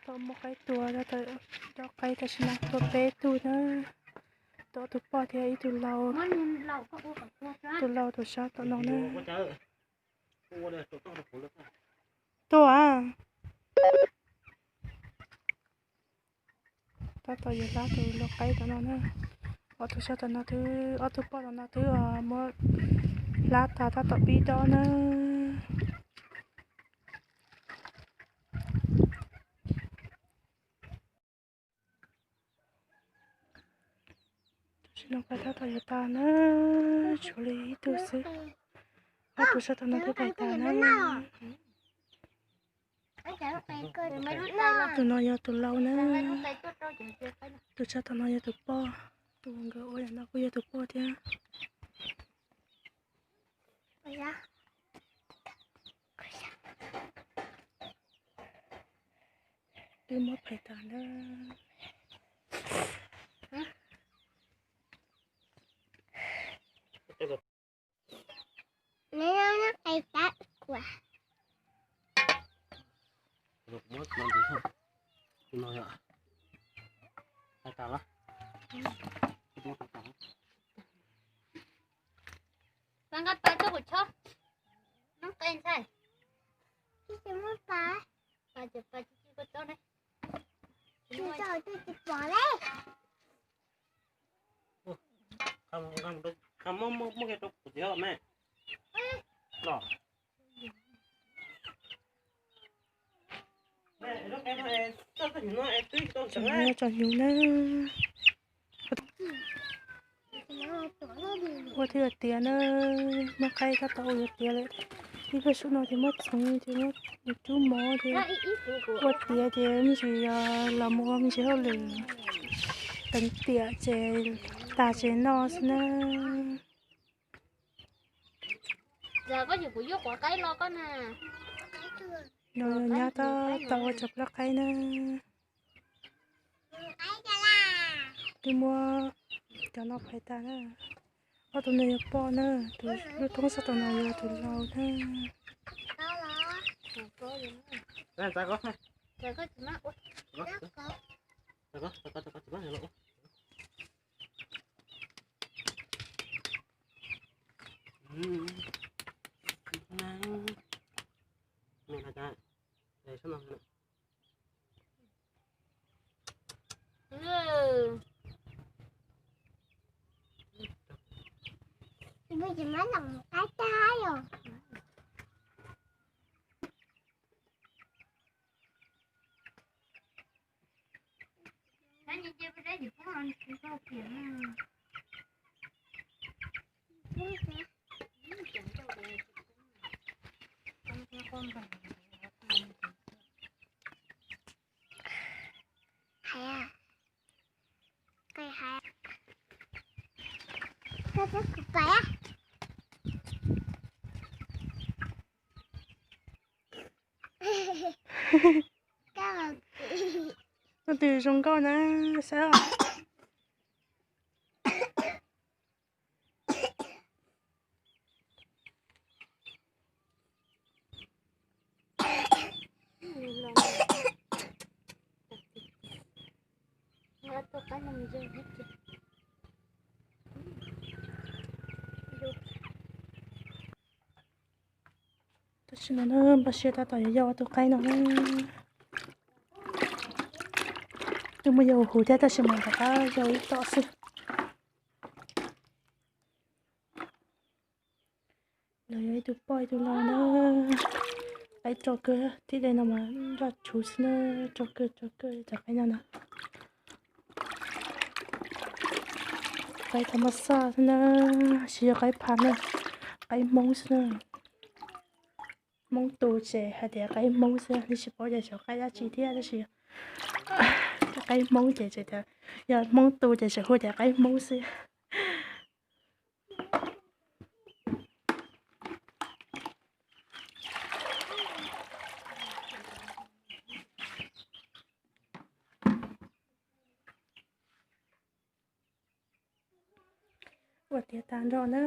Tau muaj qaib tua, tau qaib tam sim no tua peb tug na. Tau ob tug poj thiab ib tug laus. Tus laus tus sab tom no na. Tuaj. Tab tom yuav hlab tus lau qaib tom no na. Ob tug sab tom no twb, ob tug poj tom no twb muab hlab tas tab tom pib dob na. Tam sim no pais tab tom yuav tas na, tshuav li ib tug xwb. Ob tug sab tom no twb pais tas na. Tus no yog tus laus na, tus sab tom no yog tus poj, tus nkawd ua ntawm no kuj yog tus poj thiab. Twb muab phais tas na. Tsom hnyuv na. Ua thiaj tiav na, muab qaib tab tom ua yuav tiav lawm. Ib lub sub no ces muab txoov ces muab cub mov ces ua tiav ces me ntsis los mus ua me ntsis hauj lwm teev tiam ces tag ces noj xwb na. Nyab tab tom ua cov plaub qaib na. Twb muab cov no phais tas na. Ob tug no yog poj na, tus lub toob sab tom no yog tus laus na. Leej twg zoo nkauj na, saib os. Tam sim no na, npaj siab tab tom yuav yau ob tug qaib no na. Twb muaj yau huv thiab tab sis mas rov qab yau ib tom xwb. Los yog ib tug poj ib tug laus na. Qaib rog kawg, tib daim no mas nroj tsuv xwb na, rog kawg rog kawg cov qaib no na. Qaib thas mas xaj xwb na, tsis yog qaib phas na, qaib Hmoob xwb na. Hmoob tu ces hais tias qaib Hmoob xwb, tsis paub tias xyov qaib dab tsi thiab tab sis qaib Hmoob ces tseem tias, yog Hmoob tu ces tseem hu tias qaib Hmoob xwb. Ua tiav tas nrho na,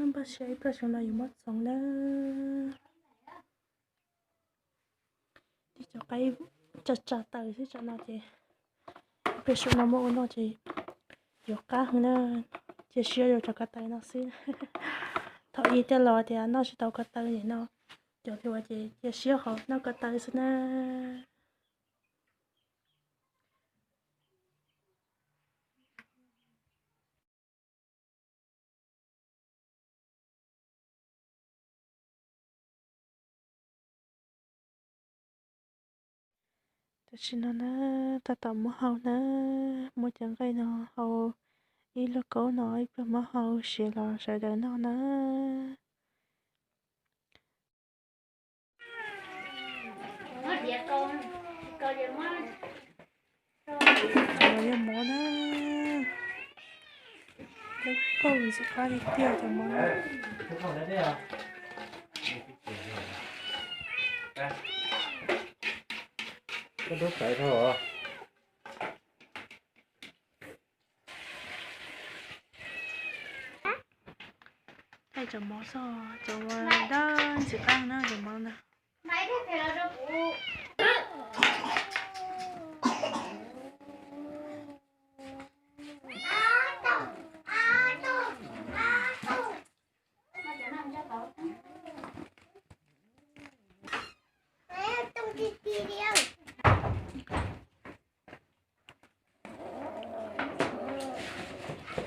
npaj siab ib pliag xyoo no yuav muab txoov na. Tib cov qaib tsa tsa taws xwb, tsam no ces pem saum no muaj ua noj ces yuav qab heev na. Cia siab yuav cov ko taw no xwb. Thaum ub tej laus tias noj tsis tau ko taw nim no cov hluas ces cia siab ho noj ko taw xwb na. Tam sim no na, tab tom muab hau na, muab cov nqaij no hau ib lub kaub no ib pluag muab hau siav los sawv daws noj na. Los yog mov na, lub kauj ntxim qab li tiag cov mov na. Thaij cov mov xwb, cov mov dawb ntxim qab na cov mov na.